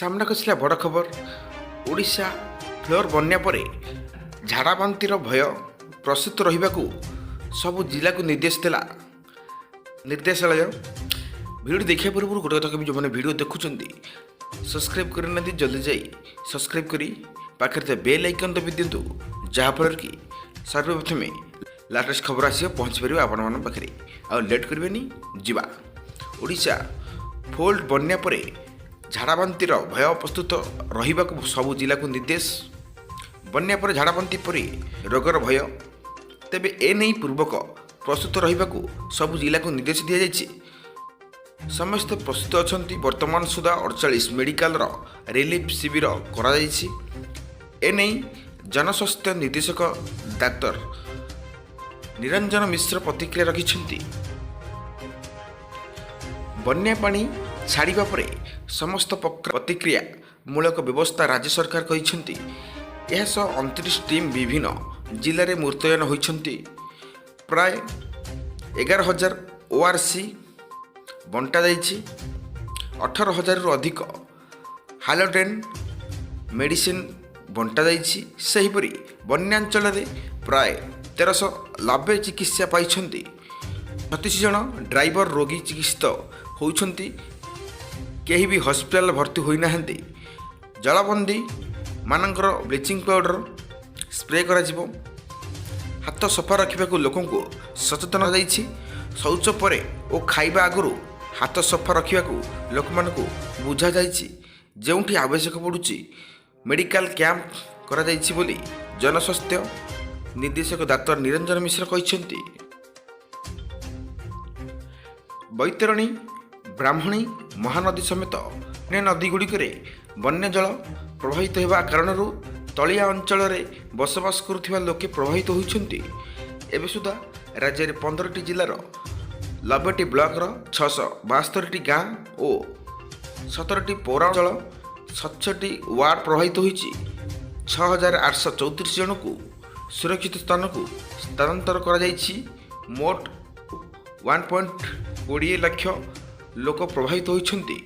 ସାମ୍ନାକୁ ଆସିଲା ବଡ଼ ଖବର। ଓଡ଼ିଶା ଫ୍ଲୋର ବନ୍ୟା ପରେ ଝାଡ଼ାବାନ୍ତିର ଭୟ, ପ୍ରସ୍ତୁତ ରହିବାକୁ ସବୁ ଜିଲ୍ଲାକୁ ନିର୍ଦ୍ଦେଶ ଦେଲା ନିର୍ଦ୍ଦେଶାଳୟ। ଭିଡ଼ିଓ ଦେଖିବା ପୂର୍ବରୁ ଗୋଟେ କଥା କହିବି, ଯେଉଁମାନେ ଭିଡ଼ିଓ ଦେଖୁଛନ୍ତି, ସବସ୍କ୍ରାଇବ୍ କରିନାହାନ୍ତି, ଜଲ୍ଦି ଯାଇ ସବସ୍କ୍ରାଇବ୍ କରି ପାଖରେ ଥିବା ବେଲ୍ ଆଇକନ୍ ଦବାଇ ଦିଅନ୍ତୁ, ଯାହାଫଳରେ କି ସର୍ବପ୍ରଥମେ ଲାଟେଷ୍ଟ ଖବର ଆସିବ, ପହଞ୍ଚିପାରିବ ଆପଣମାନଙ୍କ ପାଖରେ। ଆଉ ଲେଟ୍ କରିବେନି, ଯିବା। ଓଡ଼ିଶା ଫ୍ଲଡ୍ ବନ୍ୟା ପରେ ଝାଡ଼ାବାନ୍ତିର ଭୟ, ପ୍ରସ୍ତୁତ ରହିବାକୁ ସବୁ ଜିଲ୍ଲାକୁ ନିର୍ଦ୍ଦେଶ। ବନ୍ୟା ପରେ ଝାଡ଼ାବାନ୍ତି ପରି ରୋଗର ଭୟ। ତେବେ ଏନେଇ ପୂର୍ବକ ପ୍ରସ୍ତୁତ ରହିବାକୁ ସବୁ ଜିଲ୍ଲାକୁ ନିର୍ଦ୍ଦେଶ ଦିଆଯାଇଛି। ସମସ୍ତେ ପ୍ରସ୍ତୁତ ଅଛନ୍ତି। ବର୍ତ୍ତମାନ ସୁଦ୍ଧା 48 ମେଡ଼ିକାଲର ରିଲିଫ୍ ଶିବିର କରାଯାଇଛି। ଏନେଇ ଜନସ୍ୱାସ୍ଥ୍ୟ ନିର୍ଦ୍ଦେଶକ ଡାକ୍ତର ନିରଞ୍ଜନ ମିଶ୍ର ପ୍ରତିକ୍ରିୟା ରଖିଛନ୍ତି। ବନ୍ୟା ପାଣି ଛାଡ଼ିବା ପରେ ସମସ୍ତ ପ୍ରତିକ୍ରିୟା ମୂଳକ ବ୍ୟବସ୍ଥା ରାଜ୍ୟ ସରକାର କହିଛନ୍ତି। ଏହା ସହ 29 ଟିମ୍ ବିଭିନ୍ନ ଜିଲ୍ଲାରେ ମୁତୟନ ହୋଇଛନ୍ତି। ପ୍ରାୟ 11,000 ଓଆର୍ଏସ୍ ବଣ୍ଟାଯାଇଛି। 18,000ରୁ ଅଧିକ ହାଲୋଡେନ୍ ମେଡ଼ିସିନ ବଣ୍ଟାଯାଇଛି। ସେହିପରି ବନ୍ୟାଞ୍ଚଳରେ ପ୍ରାୟ 1390 ଚିକିତ୍ସା ପାଇଛନ୍ତି। 36 ଜଣ ଡ୍ରାଇଭର ରୋଗୀ ଚିକିତ୍ସିତ ହେଉଛନ୍ତି। କେହି ବି ହସ୍ପିଟାଲ ଭର୍ତ୍ତି ହୋଇନାହାନ୍ତି। ଜଳବନ୍ଦୀ ମାନଙ୍କର ବ୍ଲିଚିଂ ପାଉଡ଼ର ସ୍ପ୍ରେ କରାଯିବ। ହାତ ସଫା ରଖିବାକୁ ଲୋକଙ୍କୁ ସଚେତନ କରାଯାଇଛି। ଶୌଚ ପରେ ଓ ଖାଇବା ଆଗରୁ ହାତ ସଫା ରଖିବାକୁ ଲୋକମାନଙ୍କୁ ବୁଝାଯାଇଛି। ଯେଉଁଠି ଆବଶ୍ୟକ ପଡ଼ୁଛି, ମେଡ଼ିକାଲ କ୍ୟାମ୍ପ କରାଯାଇଛି ବୋଲି ଜନସ୍ୱାସ୍ଥ୍ୟ ନିର୍ଦ୍ଦେଶକ ଡାକ୍ତର ନିରଞ୍ଜନ ମିଶ୍ର କହିଛନ୍ତି। ବୈତରଣୀ, ବ୍ରାହ୍ମଣୀ, ମହାନଦୀ ସମେତ ଅନ୍ୟ ନଦୀଗୁଡ଼ିକରେ ବନ୍ୟାଜଳ ପ୍ରବାହିତ ହେବା କାରଣରୁ ତଳିଆ ଅଞ୍ଚଳରେ ବସବାସ କରୁଥିବା ଲୋକେ ପ୍ରଭାବିତ ହୋଇଛନ୍ତି। ଏବେ ସୁଦ୍ଧା ରାଜ୍ୟରେ 15ଟି ଜିଲ୍ଲାର 90ଟି ବ୍ଲକର 672ଟି ଗାଁ ଓ 17ଟି ପୌରାଞ୍ଚଳ, 67 ୱାର୍ଡ ପ୍ରଭାବିତ ହୋଇଛି। 6834 ଜଣଙ୍କୁ ସୁରକ୍ଷିତ ସ୍ଥାନକୁ ସ୍ଥାନାନ୍ତର କରାଯାଇଛି। ମୋଟ 1.20 ଲକ୍ଷ ଲୋକ ପ୍ରଭାବିତ ହୋଇଛନ୍ତି।